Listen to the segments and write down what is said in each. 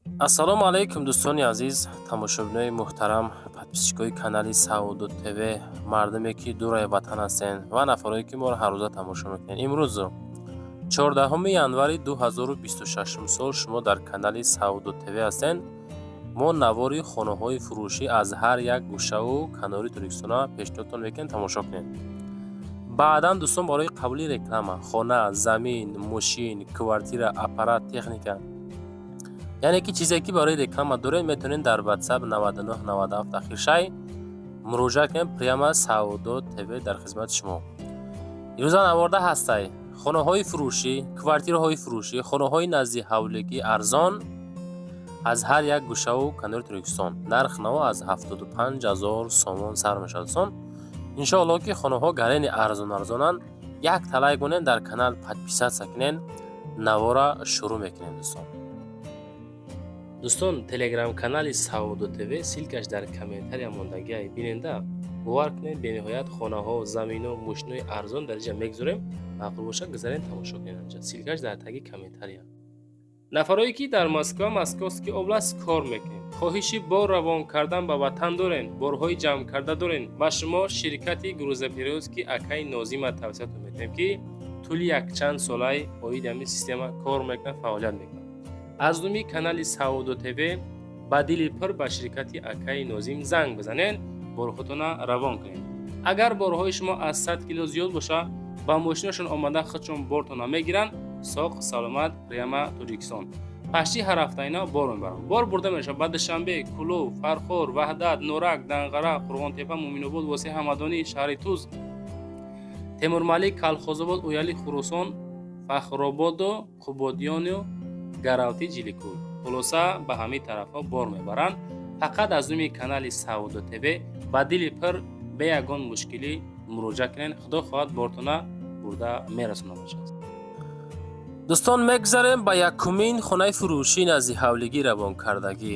Ассалому алайкум, дӯстони азиз, тамошобинои муҳтарам, подписчикои канали Савдо ТВ, мардуме ки дураи ватан ҳастен ва нафарое ки моро ҳаррӯза тамошо мекунед. Имрӯз, 14 январи 2026 сол, шумо дар канали Савдо ТВ ҳастен. Мо навори хонаҳои фурӯшӣ аз ҳар як гӯшаву канори Тоҷикистона пешниҳодтон мекунем, тамошо кунед. Баъдан, дӯстон, барои қабули реклама, хона, замин, мошин, квартира, аппарат, техника, яъне ки чизе ки барои реклама доред, метавонед дар WhatsApp 9997 ахиршай муроҷиат кунед. Прямо Савдо ТВ дар хизмати шумо. Имрӯза наворда ҳастай хонаҳои фурӯшӣ, квартираҳои фурӯшӣ, хонаҳои назди ҳавлигӣ, арзон, аз ҳар як гӯшаву канори Тоҷикистон. Нарх наво аз 75 ҳазор сомон сар мешавад, дӯстон. Иншоалло, ки хонаҳо гарени арзон арзонанд. Як талай гунен, дар канал подписаться кунен. Навора шурӯъ мекунем, дӯстон. Дӯстон, телеграм-канали Савдо ТВ, ссылкаш дар комментария мондагиай, биненда. Бовар кунед, бениҳоят хонаҳо, замино, мошинои арзон дар инҷа мегузорем. Маъқул бошад, гузарен, тамошо кунед анҷа. Ссылкаш дар таги комментария. Нафарое ки дар Москва, Московский область кор мекунед, хоҳиши бор равон кардан ба ватан дорен, борҳои ҷамъкарда дорен, ба шумо ширкати грузоперевозки акаи Нозима тавсиятон метиҳем, ки тӯли якчанд солаи оиди ҳамин система кор мекунад, фаъолият мекунад. Аз номи канали Савдо ТВ ба дили пур ба ширкати акаи Нозим занг бизанед, борҳотона равон кунед. Агар борҳои шумо аз 100 кило зиёд боша, ба мошинашон омада, худшон бортона мегиранд, соқ саломат прямо Тоҷикистон. Пашти ҳар ҳафта ина бор мебаранд. Бор бурда мешавад ба Душанбе, Кӯлоб, Фархор, Ваҳдат, Норак, Данғара, Қурғонтепа, Муъминобод, Восеъ, Ҳамадонӣ, шаҳри Туз, Темурмалик, Калхозобод, Ояли, Хуросон, Фахрободу Қубодиёну Гаравти, Ҷиликул. Хулоса, ба ҳамин тарафҳо бор мебаранд. Фақат аз номи канали Савдо ТВ ба дили пур, бе ягон мушкилӣ муроҷиат кунед. Худо хоҳад, бортона бурда мерасонад бошад. Дӯстон, мегузарем ба якумин хонаи фурӯшӣ назди ҳавлигӣ равонкардагӣ.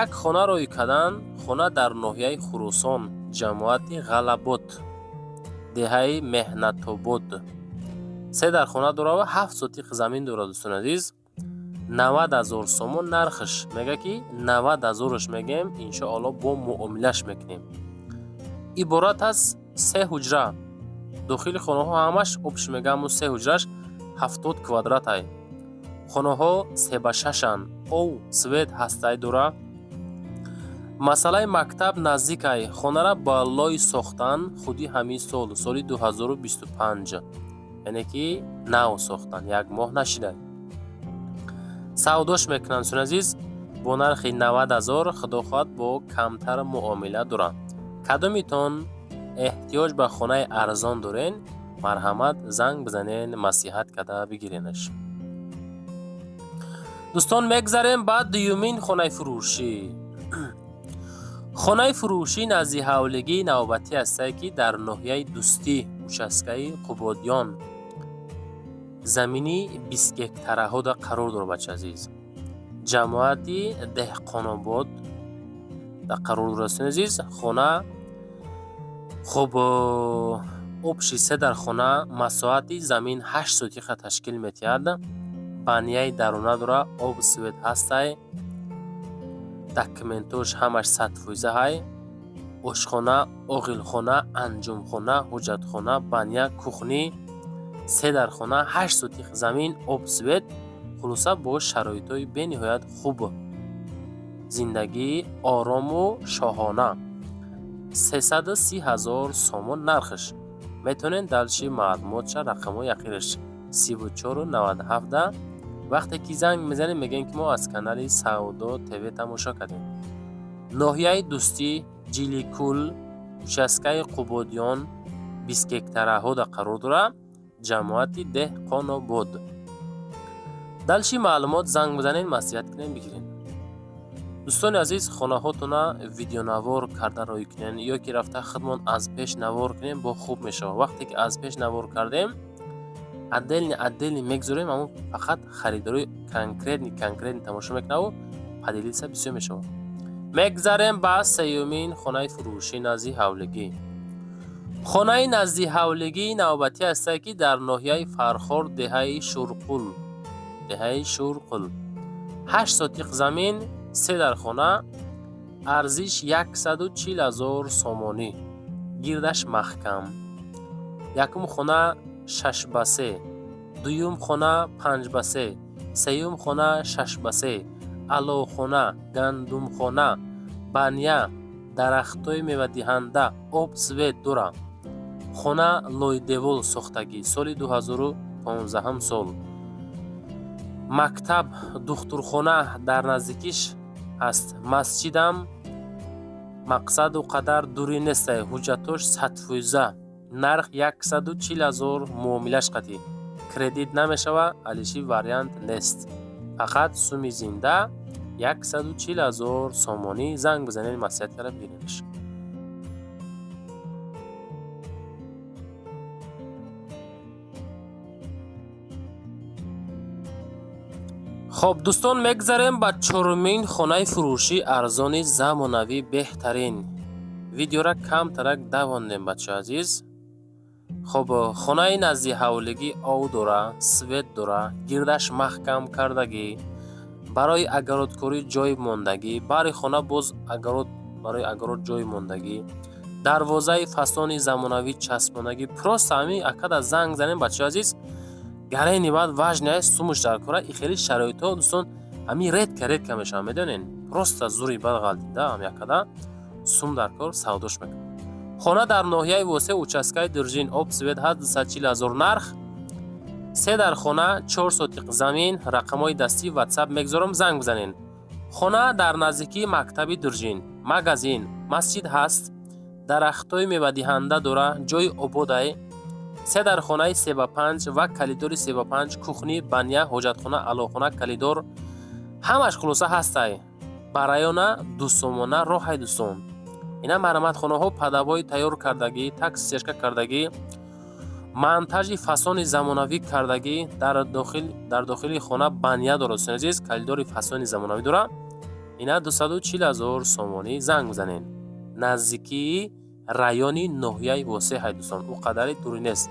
Як хона рӯй кардан. Хона дар ноҳияи Хуросон, ҷамоати Ғалабот, деҳаи Меҳнатобод. Се дар хона дорад ва 7 сотиқ замин дорад. Дӯстони азиз, 90 000 сомон нархш мега, ки 90 000-ш мегӯем, иншоалло, бо муомилаш мекунем. Иборат аз се ҳуҷра. Дохили хонаҳо ҳамаш общий мега, аммо се ҳуҷраш 70 квадратай. Хонаҳо 3 ба 6-анд. Ов, свет ҳастай дора. Масъалаи мактаб наздикай. Хонара ба лой сохтан худи ҳамин сол, соли 2025, яъне ки нав сохтан, як моҳ нашидай. Савдош мекунанд, дӯстони азиз, бо нархи 90 000. Худо хоҳад, бо камтар муомила доранд. Кадомитон эҳтиёҷ ба хонаи арзон дорен, марҳамат, занг бизанен, маслиҳат карда бигиренаш. Дӯстон, мегузарем ба дуюмин хонаи фурӯшӣ. Хонаи фурӯшӣ назди ҳавлигии навбатӣ ҳастае, ки дар ноҳияи Дӯстӣ, участкаи Қубодиён, замини 20 гектараҳода қарор дорад. Бача азиз, ҷамоати Деҳқонобод да қарор дорад. Дӯстони азиз, хона хуб, общий се дар хона, масоҳати замин 8 сотиха ташкил метиҳад. Баняи дарона дора, об, свет ҳастай, документош ҳамаш 100 фоиза ҳай. Ошхона, оғилхона, анҷумхона, ҳуҷҷатхона, баня, кухня. Се дар хона, 8 сотих замин, об, свет. Хулоса, бо шароитҳои бениҳоят хуб, зиндагии орому шоҳона. 330 000 сомон нархш. Метавонед дальше маълумотша рақамҳои ахираш 34 97. Вақте ки занг мезанем, мегӯем, ки мо аз канали Савдо ТВ тамошо кардем. Ноҳияи Дӯстӣ, Ҷиликул, участкаи Қубодиён, 20 гектараҳода қарор дорад, ҷамоати Деҳқонобод. Дальше маълумот занг бизанед, маслиҳат кунем, бигирем. Дӯстони азиз, хонаҳотона видеонавор карда рӯй кунен ё ки рафта худмон аз пеш навор кунем, бо хуб мешавад. Вақте ки аз пеш навор кардем, отдельно отдельно мегузорем, аммо фақат харидорои конкретный конкретный тамошо мекунаву поделиться бисёр мешавад. Мегзарем ба сеюмин хонаи фурӯшӣ назди ҳавлигӣ. Хонаи назди ҳавлигии навбатӣ ҳастае, ки дар ноҳияи Фархор, деҳаи Шурқул. 8 сотиқ замин, се дар хона, арзиш 140 ҳазор сомонӣ. Гирдаш маҳкам. Якум хона 6 ба 3, дуюм хона 5 ба 3, сеюм хона 6 ба 3, аловхона, гандумхона, баня, дарахтҳои мевадиҳанда, об, свет дора. Хона лойдевол сохтагӣ, соли 2015 сол. Мактаб, духтурхона дар наздикиш ҳаст, масҷидам мақсаду қадар дурӣ нестай. Ҳуҷҷатош 100%. Нарх 140 ҳазор, муомилаш қатъӣ. Кредит намешава, алиши вариант нест. Фақат суми зинда 140 ҳазор сомонӣ. Занг бизанед, маслиҳат кара бигиренаш. Хоб, дӯстон, мегзарем ба чорумин хонаи фурӯшии арзони замонавӣ беҳтарин. Видеора камтарак давондем, бачаҳо азиз. Хоб, хонаи назди ҳавлигӣ ов дора, свет дора, гирдаш маҳкам кардагӣ, барои огородкорӣ ҷой мондагӣ, баъри хона боз огород, барои огород ҷой мондагӣ, дарвозаи фасони замонавӣ часпондагӣ. Просто ҳамин акада занг занем, бачаҳо азиз. Гарени баъд важный сумуш дар кора. И хеле шароитҳо, дӯстон, ҳамин редко редко мешавад, медонен. Просто зури бад ғалтида ҳам якада сум дар кор савдош мекунад. Хона дар ноҳияи Восе, участкаи Дуржин, об, свет ҳаст, 240 ҳазор нарх. Се дар хона, 4 сотиқ замин. Рақамҳои дастии Ватсап мегузорам, занг бизанед. Хона дар наздикии мактаби Дуржин, магазин, масҷид ҳаст, дарахтҳои мевадиҳанда дора, ҷои ободай. Се дар хонаи 3 ба 5 ва калидори 3 ба 5, кухни, баня, ҳоҷатхона, алоқхона, калидор, ҳамаш хулоса ҳастай. Ба района 2 сомона роҳай, дӯстон. Ина марматхонаҳо падабои тайёр кардагӣ, таксишка кардагӣ, монтажи фасони замонавӣ кардагӣ. Дар дохили хона баня дорад, дӯстони азиз, калидори фасони замонавӣ дорад. Ина 240 ҳазор сомонӣ, занг бизанед. Наздикии райони ноҳияи Восеъ ҳай, дӯстон, ӯ қадаре дурӣ нест,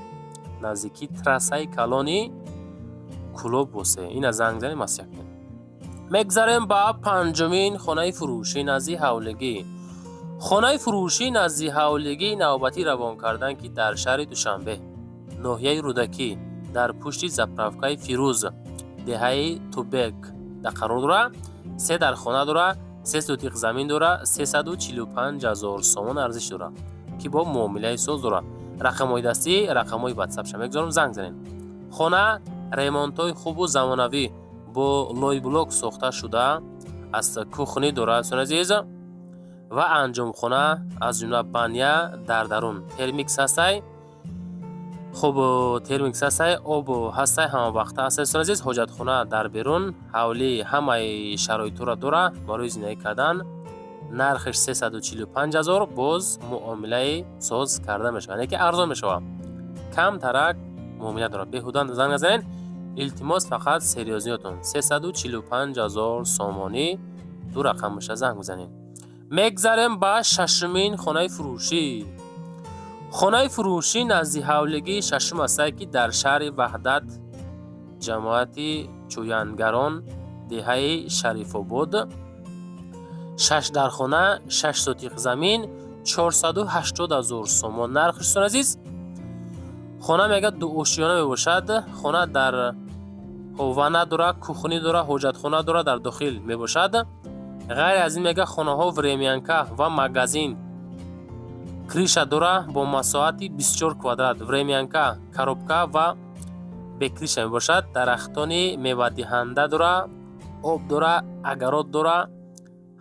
наздикии трассаи калони Кӯлоб Восеъ. Ина занг занед, маслиҳат кунед. Мегзарем ба панҷумин хонаи фурӯшӣ назди ҳавлигӣ. Хонаи фурӯшӣ назди ҳавлигии навбатӣ равон кардан, ки дар шаҳри Душанбе, ноҳияи Рӯдакӣ, дар пушти заправкаи Фирӯз, деҳаи Тубек да қарор дорад. Се дар хона дорад, 3 сотиқ замин дорад, 345 ҳазор сомон арзиш дорад, ки бо муомилаи соз дорад. Рақамҳои дастӣ, рақамҳои ватсапша мегузорам, занг занед. Хона ремонтҳои хубу замонавӣ бо лойблок сохта шуда аз, кухни дорад, дӯстони азиз, ва анҷомхона, аз ҷумла баня дар дарун, термикс ҳастай. Хуб, термикс ҳастай, об ҳастай, ҳамавақта ҳастай, дӯстони азиз. Ҳоҷатхона дар берун, ҳавлӣ ҳамаи шароитҳоро дорад барои зиндагӣ кардан. Нархаш 345 ҳазор, боз муомилаи соз карда мешавад, яъне ки арзон мешавад, камтарак муомила дорад. Беҳуда занг назанед, илтимос, фақат серьёзниётон. 345 ҳазор сомонӣ, ду рақам боша, занг бизанед. Мегзарем ба шашумин хонаи фурӯшӣ. Хонаи фурӯшӣ назди ҳавлигии шашум ҳастае, ки дар шаҳри Ваҳдат, ҷамоати Чӯянгарон, деҳаи Шарифобод, шаш дархона, 6 сотиқ замин, 480 ҳазор сомон нархи, дӯстони азиз. Хона мегӯяд дуошёна мебошад. Хона дар ванна дора, кухни дора, ҳоҷатхона дора, дар дохил мебошад. Ғайр аз ин, мегӯяд, хонаҳо времянка ва магазин, крыша дора бо масоҳати 24 квадрат, времянка, коробка ва бе крыша мебошад. Дарахтони мевадиҳанда дора, об дора, огород дора,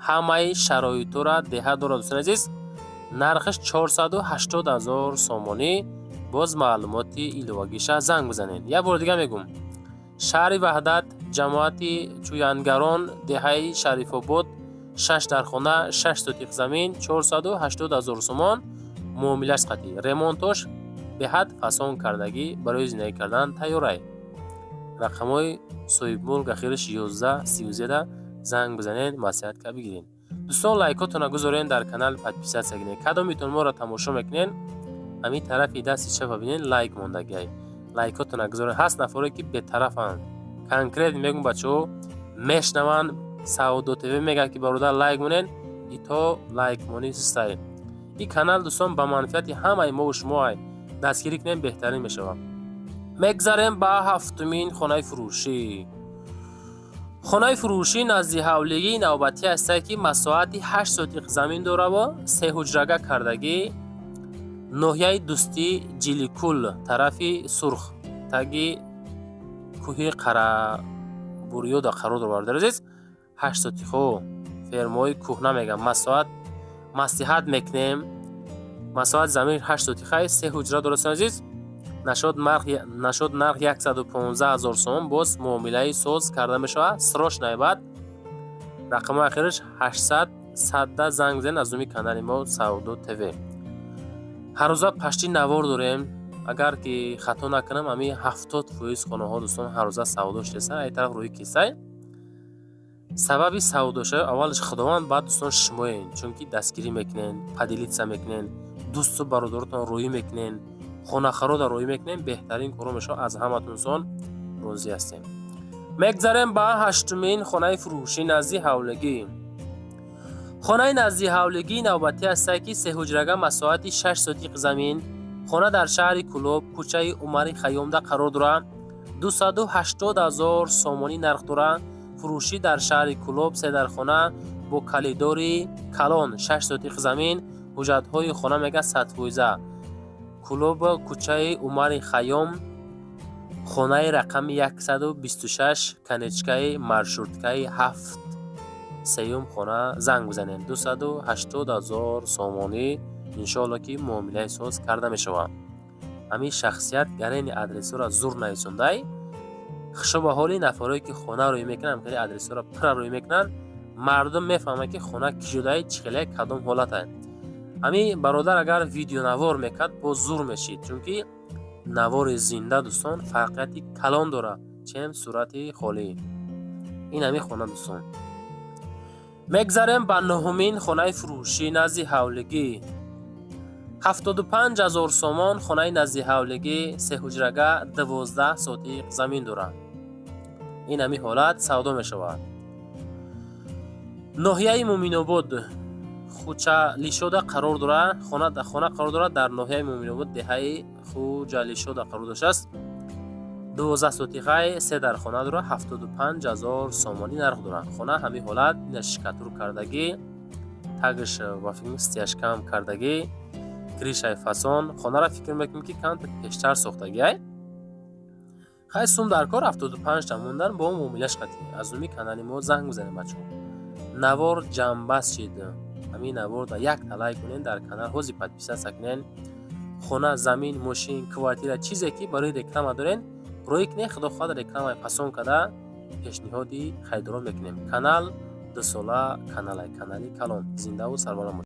ҳамаи шароитҳоро деҳа дорад, дӯстони азиз. Нархаш 480 ҳазор сомонӣ. Боз маълумоти иловагиша занг бизанед. Як бори дига мегӯм: шаҳри Ваҳдат, ҷамоати Чӯянгарон, деҳаи Шарифобод, шаш дархона, 6 сотиқ замин, 480 ҳазор сомон, муомилаш қатъӣ. Ремонтош беҳад фасон кардагӣ, барои зиндагӣ кардан тайёрай. Рақамҳои соҳибмулк ахираш 1133, занг бизанед, маслиҳат ка бигиред. Дӯстон, лайкотонро гузорен, дар канал подписаться кунед. Кадомитон моро тамошо мекунед, ҳамин тарафи дасти чапа бинед, лайк мондагиай, лайкотонро гузорен. Ҳаст нафаре, ки бетарафанд, конкрет мегӯм, бачаҳо. Мешнаванд, Савдо ТВ мегӯяд, ки бародар, лайк монед, ито лайкмонӣ систай. Ин канал, дӯстон, ба манфиати ҳамаи мову шумо ай, дастгирӣ кунем, беҳтарин мешавад. Мегзарем ба ҳафтумин хонаи фурӯшӣ. Хонаи фурӯшӣ назди ҳавлигии навбатӣ ҳастае, ки масоҳати 8 сотиқ замин дораву сеҳуҷрага кардагӣ. Ноҳияи Дӯстӣ, Ҷиликул, тарафи Сурх, таги кӯҳи Қарабурёда қарор дорад. Бародари азиз, 8 сотиқҳо фермаҳои кӯҳна мегӯям. Масоҳат маслиҳат мекунем, масоҳати замин 8 сотиқай, се ҳуҷра дорад. Азиз, нашод нарх 115 000 сомон, боз муомилаи соз карда мешавад. Срочно баъд рақамҳои ахираш 800 садда занг бизанед. Аз номи канали мо Савдо ТВ ҳаррӯза пашти навор дорем. Агар ки хато накунам, ами 70% хонаҳо, дӯстон, ҳаррӯза савдо шудастанд. Ай тараф рӯи кисай сабаби савдошавӣ аввалаш Худованд, баъд, дӯстон, шумоен, чунки дастгирӣ мекунен, поделиться мекунен, дӯсту бародаротон рӯӣ мекунен, хонахарода рӯӣ мекунем, беҳтарин коро мешавад. Аз ҳаматон сон розӣ ҳастем. Мегзарем ба ҳаштумин хонаи фурӯшӣ назди ҳавлигӣ. Хонаи назди ҳавлигии навбатӣ ҳастае, ки сеҳуҷрага, масоҳати 6 сотиқ замин. Хона дар шаҳри Кӯлоб, кӯчаи Умари Хайёмда қарор дорад. 280 000 сомонӣ нарх дорад. Фурӯшӣ дар шаҳри Кӯлоб, седархона бо калидори калон, 6 сотиқ замин. Ҳуҷҷатҳои хона мега 100%. Кӯлоб, кӯчаи Умари Хайём, хонаи рақами 126, конечкаи маршруткаи ҳафт, сеюм хона занг бизанед. 280 000 сомонӣ, иншоалло, ки муомилаи соз карда мешавад. Ҳамин шахсият гарени адресҳоро зур нависондай. Хушо ба ҳоли нафарое, ки хона рӯй мекунанд, хеле адресҳоро пурра рӯй мекунанд. Мардум мефаҳмад, ки хона кӣ шудай, чӣ хеле, кадом ҳолате. Ҳамин бародар агар видеонавор мекард, боз зур мешид, чунки навори зинда, дӯстон, фарқияти калон дорад, чем сурати холӣ. Ин ҳамин хона, дӯстон. Мегзарем ба нуҳумин хонаи фурӯшӣ назди ҳавлигӣ. 75 000 сомон хонаи назди ҳавлигӣ, сеҳуҷрага, 12 сотиқ замин дорад. Ин ҳамин ҳолат савдо мешавад. Ноҳияи Муъминобод, Хучалишода қарор дорад. Хона қарор дорад дар ноҳияи Муъминобод, деҳаи Хуҷалишода қарор доштааст. 12 сотиқаи, се дархона дорад, 75 000 сомонӣ нарх дорад. Хона ҳамин ҳолат, ина штукатур кардагӣ, тагш ба фикр стяжкам кардагӣ, крышаи фасон. Хонаро фикр мекунем, ки камтар пештар сохтагиай. Хай, сум дар кор 75 та мондан, бо муомилаш қатъӣ. Аз номи канали мо занг бизанед, бачаҳо. Навор ҷамъбаст шид. Ҳамин наворда якта лайк кунед, дар канал ҳози подписаться кунед. Хона, замин, мошин, квартира, чизе ки барои реклама дорен, рӯй кунед. Худо хоҳад, рекламаи пасон карда пешниҳоди харидорон мекунем. Канал 2 сола каналай, канали калон. Зиндаву сарбаланд бошед.